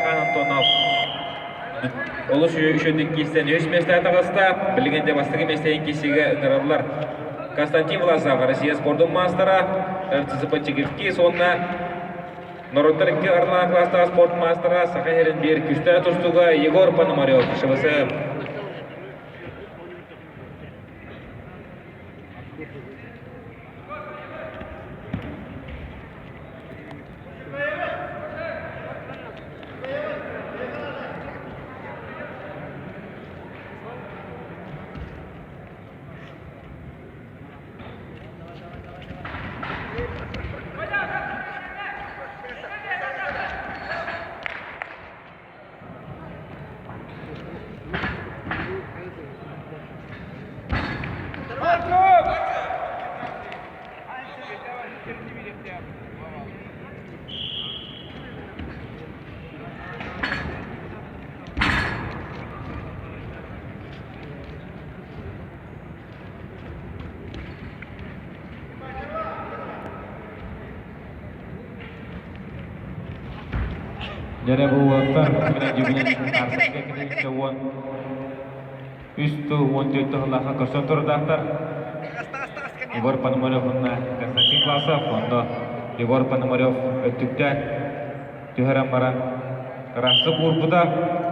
Антонов олус үчүгэй киирсэн үс миэстэҕэ таҕыста. Билигин де бастакы миэстэни киирсиигэ ыҥыраллар. Константин Власов, Россия спордун маастара, РЦЗП Чигиркис уонна норуоттар икки ардылаах класстаах спорт маастара Саха сирин биир күүстээх тустууга Егор Пономарев, ШВС. Дьэрэ бу уолаттар Арсенка килиинчэ 13 уон 14 сыллаахха көрсөн турдаахтар. Егор Пономарев уонна Константин Власов, онно Егор Пономарев өттүктээн түһэрэн баран ыраастык уурбута.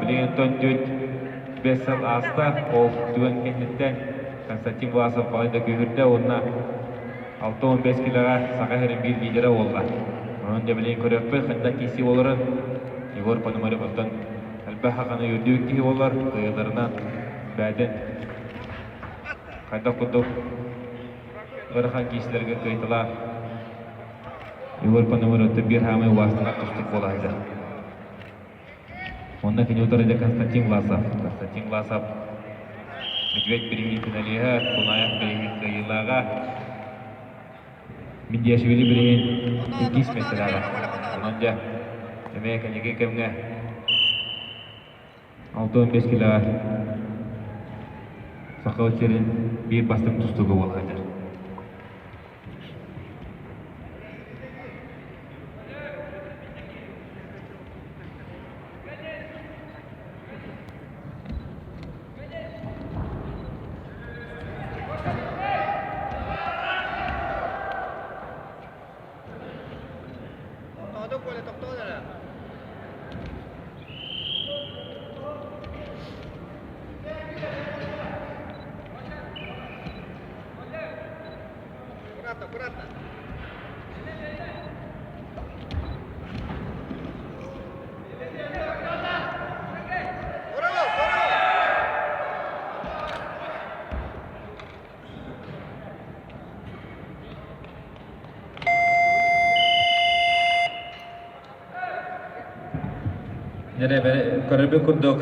Билигин 14 5 сыл ааста. Ол түгэн кэнниттэн Константин Власов балай да күүһүрдэ уонна 65 килоҕа Саха сирин биир лидерэ буолла. Онон дьэ билигин көрүөхпүт хайдах киирсии буоларын. Егор Пономарев оттон элбэх хаханы үрдүк киһи буолар, кыайыыларынан бэйэтин хайдах курдук ыарахан киирсиилэргэ кыайталаан Егор Пономарев биир хаамай убаастанар тустук буола сылдьар. Онно кини утарыда Константин Власов. Константин Власов Медведь бирииһин финалиһа, Кунаев бирииһин кыайыылааҕа, Миндиашвили бирииһин иккис миэстэлээҕэ. Онон дьэ, эмиэ кэнники кэмҥэ 65 килоҕа Саха сирин биир бастыҥ тустууга буола сылдьар. Дьэ, көрөрбүт курдук.